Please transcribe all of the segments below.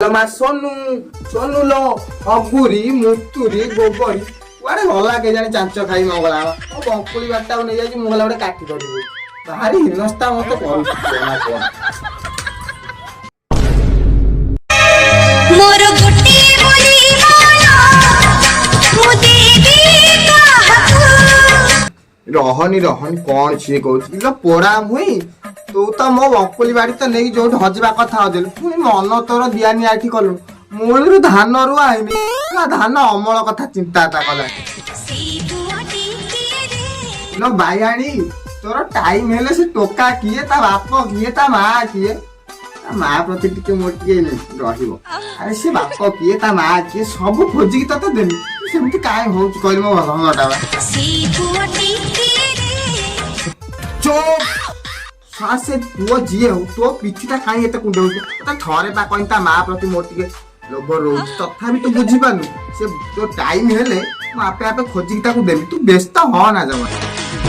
ଇଲୋ ମା ସୋନୁ, ସୋନୁ ଲୋ, ହଗୁରି ମୁତୁରି ଗୋବରି କୁଆଡେ ଗଲା କେଜାଣି? ଚାଞ୍ଚ ଖାଇ ମଙ୍ଗଳା ମୋ ବଙ୍କୁଳି ବାଟଟାକୁ ନେଇଯାଇଛି। ମୁଁ ଗଲା ଗୋଟେ କାଠି ଧରିବି। ଭାରି ହିନସ୍ତା ମତେ କରୁଛି, କୁହନା କୁହନା। ମୋର ଗୋଟିଏ ବୋଲି ମନ, ମୁଁ ଦେବି କାହାକୁ? ରହନି ରହନି, କଣ ସିଏ କହୁଛି? ଇଲୋ ପୋଡା ମୁଇଁ, ତୁ ତ ମୋ ବଙ୍କୁଳି ବାଡି ତ ନେଇକି ଯୋଉଠି ହଜିବା କଥା ହଜିଲୁ, ପୁଣି ମନ ତୋର ଦିଆ ନିଆ ଏଠି କଲୁ। ମୂଳରୁ ଧାନ ରୁଆ ହେଇନି ନା, ଧାନ ଅମଳ କଥା ଚିନ୍ତା ତା କଲା। ସେଇ ପୁଅଟି କିଏ ରେ? ଇଲୋ ବାଇଆଣୀ, ତୋର ଟାଇମ ହେଲେ ସେ ଟୋକା କିଏ, ତା ବାପ କିଏ, ତା ମା କିଏ, ତା ମା ପ୍ରତି ଟିକେ ମୋର ଟିକେ ରହିବ। ଆରେ ସେ ବାପ କିଏ, ତା ମା କିଏ, ସବୁ ଖୋଜିକି ତତେ ଦେବି। ତୁ ସେମିତି କାହିଁ ହଉଛି କହିଲୁ? ମୋ ଭଙ୍ଗଟା ବା। ସେଇ ପୁଅଟି କିଏ ରେ? ଚୁପ୍! ସେ ପୁଅ ଯିଏ ହଉ, ତୋ ପିଠିଟା କାହିଁ ଏତେ କୁଣ୍ଡଉଛି? ତତେ ଥରେ ପା କହିନି, ତା ମା ପ୍ରତି ମୋର ଟିକେ ଲୋଭ ରହୁଛି, ତଥାପି ତୁ ବୁଝିପାରୁନୁ। ସେ ତୋ ଟାଇମ ହେଲେ ମୁଁ ଆପେ ଆପେ ଖୋଜିକି ତାକୁ ଦେବି, ତୁ ବ୍ୟସ୍ତ ହ ନା ଜମା।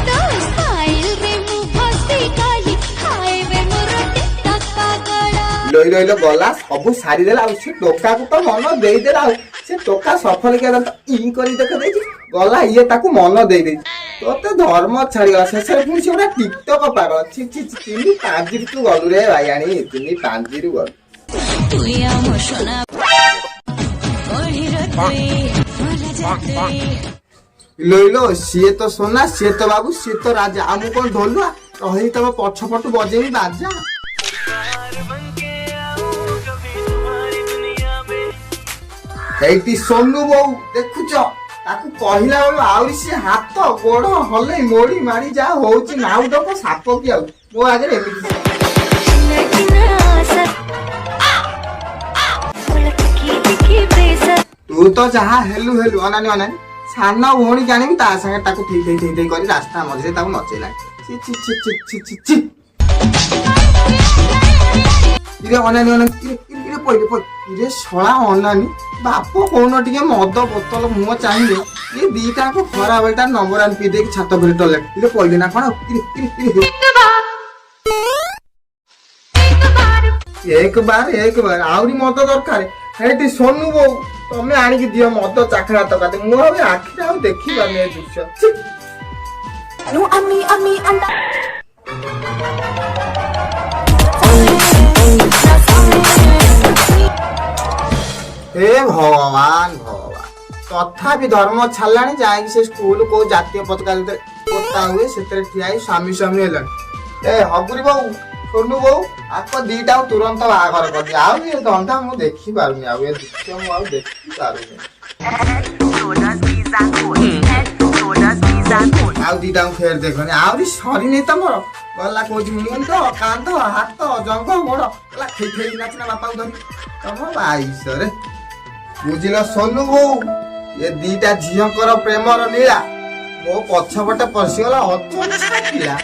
ତୋ ଷ୍ଟାଇଲରେ ମୁଁ ଫସି ଗଲି, ହାୟ ବେ ମୋର ଟିକଟକ୍ ପାଗଳ। ଲୋଇ ଲୋଇ ଲୋ, ଗଲା ସବୁ ସାରିଦେଲା। ଆଉ ସେ ଟୋକାକୁ ତ ମନ ଦେଇଦେଲା, ଆଉ ସେ ଟୋକା ସଫଲ କିଆ ତ ଇ କରି ଦେଖ ଦେଇଛି। ଗଲା, ଇଏ ତାକୁ ମନ ଦେଇଦେଇଛି। ତୋତେ ଧର୍ମ ଛାଡିଗଲା। ଶେଷରେ ପୁଣି ସେ ଗୋଟେ ଟିକଟକ ପାଗଳ। ଛି ଛି ଛି, ତିନି ପାଞ୍ଜିରୁ ତୁ ଗଲୁ ରେ ଭାଇଆଣୀ, ତିନି ପାଞ୍ଜିରୁ ଗଲୁ। তুই আমার সোনা তুই তুই। ଇଲୋ ଇଲୋ, ସିଏ ତ ସୋନା, ସିଏ ତ ବାବୁ, ସିଏ ତ ରାଜା, ଆଉ ମୁଁ କଣ ଢୋଲୁଆ ରହି ତମ ପଛ ପଟୁ ବଜେଇବି ବାଜା? ଏଇଠି ସୋନୁ ବୋଉ ଦେଖୁଛ, ତାକୁ କହିଲା ବେଳୁ ଆହୁରି ସିଏ ହାତ ଗୋଡ ହଲେଇ ମୋଡି ମାଡି ଯାହା ହଉଛି, ନାଉ ଡକ ସାପ କି ଆଉ ମୋ ଆଗରେ ଏମିତି। ତୁ ତ ଯାହା ହେଲୁ ହେଲୁ, ଅନାନି ଅନାନି, ସାନ ଭଉଣୀ ଜାଣିବି ତା ସାଙ୍ଗେ ତାକୁ ଥେଇ ଥେଇ ଥେଇ ଥେଇ କରି ରାସ୍ତା ମଝିରେ ତାକୁ ନଚେଇଲାଣି। ଛି ଛି ଛି ଛି ଛି ଛି ଛି। ଇରେ ଅନାନି ଅନାନି, ଇରେ ଇରେ ଇରେ, ପଇଲେ ପଇଲେ। ଇରେ ଶଳା ଅନାନି, ବାପ କହୁନ ଟିକେ ମଦ ବୋତଲ ମୁହଁ ଚାହିଁଲେ ଇଏ ଦିଟାଙ୍କ ଖରା ବେଳଟା ନମ୍ବର ୱାନ୍ ପିଇ ଦେଇକି ଛାତ ଉପରେ ଟଲେଟ। ଇରେ ପଇଲେ ନା କଣ? ଇରେ ଇରେ ଇରେ, ଏକ ବାର ଏକ ବାର ଆହୁରି ମଦ ଦରକାର। ହେଇଠି ସୋନୁ ବୋଉ, ତମେ ଆଣିକି ଦିଅ ମଦ ଚାଖଣା ତକାତେ। ମୁଁ ଆଉ ଏ ଆଖିରେ ଆଉ ଦେଖିପାରୁନି ଏ ଦୃଶ୍ୟ। ଛି। আমি আমি আন্ডা। ହେ ଭଗବାନ ଭଗବାନ, ତଥାପି ଧର୍ମ ଛାଡ଼ିଲାଣି। ଯାଇକି ସେ ସ୍କୁଲ କୋଉ ଜାତୀୟ ପତାକା ଯେତେବେଳେ ପୋତା ହୁଏ, ସେଥିରେ ଠିଆ ହେଇ ସ୍ୱାମୀ ସ୍ୱାମୀ ହେଲାଣି। ଏ ହଗୁରି ବୋଉ, ସୋନୁ ବୋଉ, ଆକ ଦିଟାକୁ ତୁରନ୍ତ ବାହାଘର କରିଦିଅ। ଆଉ ଏ ଧନ୍ଦା ମୁଁ ଦେଖିପାରୁନି, ଆଉ ଏ ଦୃଶ୍ୟ ମୁଁ ଆଉ ଦେଖିପାରୁନି। ଆଉ ଦିଟାକୁ ଫେର ଦେଖନି, ଆହୁରି ସରିନି ତମର। ଗଲା କହୁଛି ମୁଣ୍ଡ କାନ୍ଧ ହାତ ଜଙ୍ଘ ଗୋଡ, ଗଲା ଖେଇ ଖେଇ ନାଚିନା ବାପାକୁ ଧରି ତମ ବାଇଶରେ। ବୁଝିଲ ସୋନୁ ବୋଉ, ଏ ଦିଟା ଝିଅଙ୍କର ପ୍ରେମର ଲୀଳା ମୋ ପଛପଟେ ପଶିଗଲା ଅଚଞ୍ଚା ପିଲା।